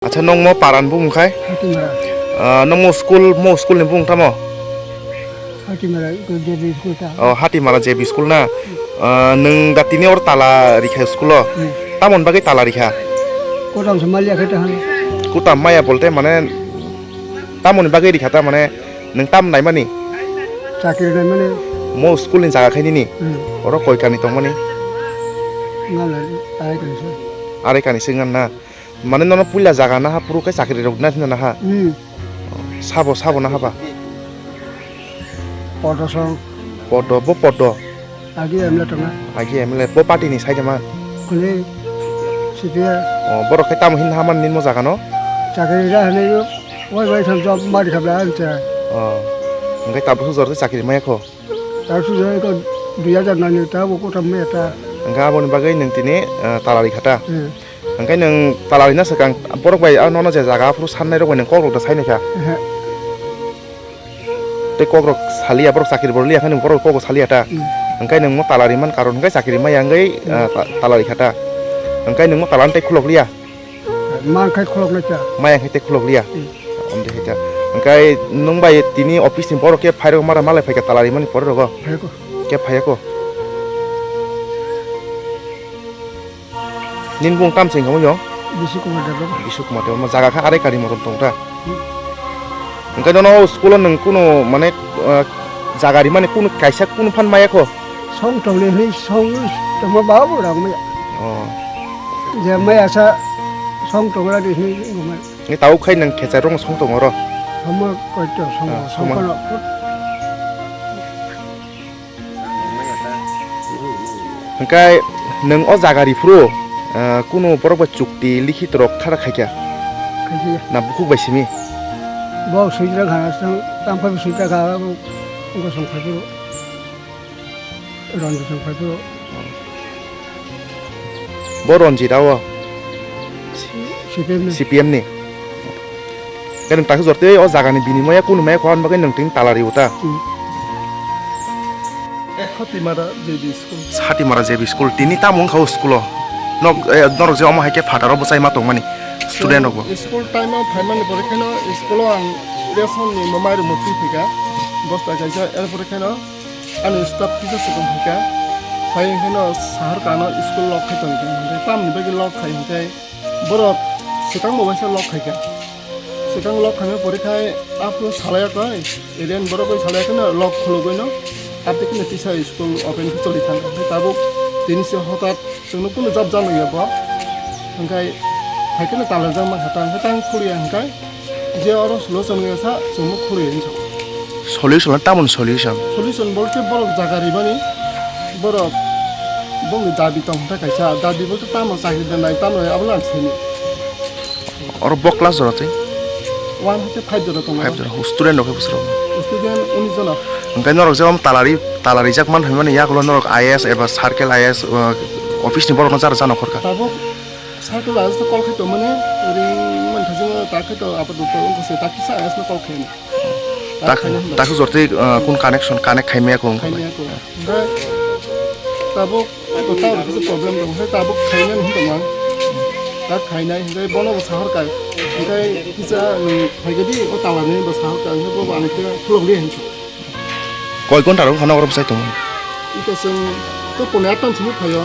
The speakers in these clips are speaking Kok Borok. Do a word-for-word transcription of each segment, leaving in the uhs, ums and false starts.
Acha, nwng mo paran bumung khai? Hatimara. Ah, nwng mo school, mo school ni bumung tamo? Hatimara, ko J B school ta. Oh, Hatimara J B school na? Ah, nwng da tini or tala rikha school o? Hmm. Tamoni bagwi tala rikha? Kotam se maliya khe ta hano. Kotam maya bolte mane tamoni bagwi rikha ta mane nwng tam naimani? Chakri naimani. Mo school ni jaga khai nini? Hmm. Oro koi kani tongmani? Ngalai, arai kani se. Arai kani se ngan na? Mane nono puila jaga naha phuru khe chakri rok na hino naha? Hmm. Sabo, sabo naha ba? Podo song. Podo, bo podo. Agi M L A tonga. Agi M L A, bo party ni side ma? Kuli, C P I. Oh, borok khe tamo hin naha man nini mo jaga no? Chakri ra hwnwi yo, wai wai thang job mari khabla ang cha. Oh. Hwnkhe tabuk sujor khe chakri maya kho? Tabuk sujor khe dui hajar nani ta bo kotham maya ta. Hwnkhe aboni bagwi nwng tini, eh, talari kha ta? Hmm. Hwnkhe nwng talari na swkang borok bai, ah, nono je jaga aphuru sannai rok bai nwng kok rok da sai nai kha? Ehe. Tei kok rok saliya, borok chakri bo liya khe nwng borok kok bo saliya ta? Hmm. Hwnkhe nwng mo talari man karon hwnkhe chakri maya wngwi, ah, ta-, talari kha ta? Hwnkhe nwng mo talari tei khulok liya? Man khai khulok nai ta. Maya khe tei khulok liya? Hmm. Amde hita. Hwnkhe nwng bai tini office ni borok khe phai rok mara malai phai kha talari mani pore rogo? Phai kho. Khe phai kho? Nini bung tam se wngkha mo? Bisu Kumar Debbarma. Bisu Kumar Debbarma, jaga kha arai kari motom tong ta. Hmm. Hwnkhe nono o school o nwng kunu mane, ah, jaga rimani kunu kaisa kunu phan maya kho? Song tongnai hwnwi song tongma ba bo rang maya. Oh. Je maya sa song tongra di hwnwi wngkha maya. Ni tau khai nwng khecha rong song tong oro? Song ma koi to song, ah, song song ma. Kono. Hwnkhe nwng o jaga riphuru, ah, kunu borok bai chukti likhit rok khara khaikha? Khaikha. Na bukhuk bai simi? Bo swijra kha, tang, tang phai swijra kha, bo wngkha song phai phuru. Ranjit song phai phuru. Bo Ranjit a o? C P M ni. C P M ni. Khe nwng takhe jor tei o jagani binimoya kunu maya kho, ani bagwi nwng tini talari o ta? Hmm. Hatimara J B school. Hatimara J B school. Tini tamo wngkha o school o? Nok, eh, norok je omo hai khe phataro bwchai ma tongmani student rok bo. School time o phaimani pore kheno school o ang ration ni mamai rok mukti phika. Bosta kaisa, er pore kheno ani staff kisa swkang phika. Phai kheno sahar kano school lock khai tongkha. Tamni bagwi lock khai hinkhe borok swkang bo waisa lock khaikha. Swkang lock khaina pore khai aphuru salai koi, alien borok bai salai kheno lock khulugwi no. Ate kheno tisa school open khe choli thang. Tabuk tini se hotat chwngno kunu jab jam ya bo. Hwnkhe hai kheno talajak ma kha ta, hwnkhe tang khuriya hwnkhe je oro solution ya sa chwngno khuriya hinwi sa. Solution tamoni solution? Solution bolte borok jaga ribani, borok bongni dabi tong kha kaisa, dabi bolte tamo chakri da nai tamo abono ang sini. Oro bo class jora twi? One hwnkhe five jora tongo. Five jora. Student rok khe bwswk rok? Student unis jona. Hwnkhe norok je om talari, talarijak man hwnmani yagulo norok I A S eba circle I A S, uh, office ni borok no jara jana khorkha? Tabuk circle I A S no call khai tongmani ring man thajing ta khai to apatot wngkha se ta kisa I A S no call khai. Tak, tak jor twi, uh, kun connection connect khai maya ko wngkha. Khai maya ko. Hwnkhe tabuk Eko ta rok kisa problem tong, hwnkhe tabuk khainani hwn tongmang. Ta khainai, hwnkhe bono bo sahor kai. Hwnkhe kisa, um, phaikhe di, o tower ni bo sahor kai, hwnkhe bo ani khe khulok liya hinwi. Koi ghonta rok phano oro bwsai tongo? Ito chwng to pone atta simi phaio.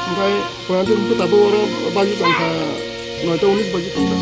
Hwnkhe pone atta hwnkhe tabuk oro baji tongkha, noita unis baji tongkha.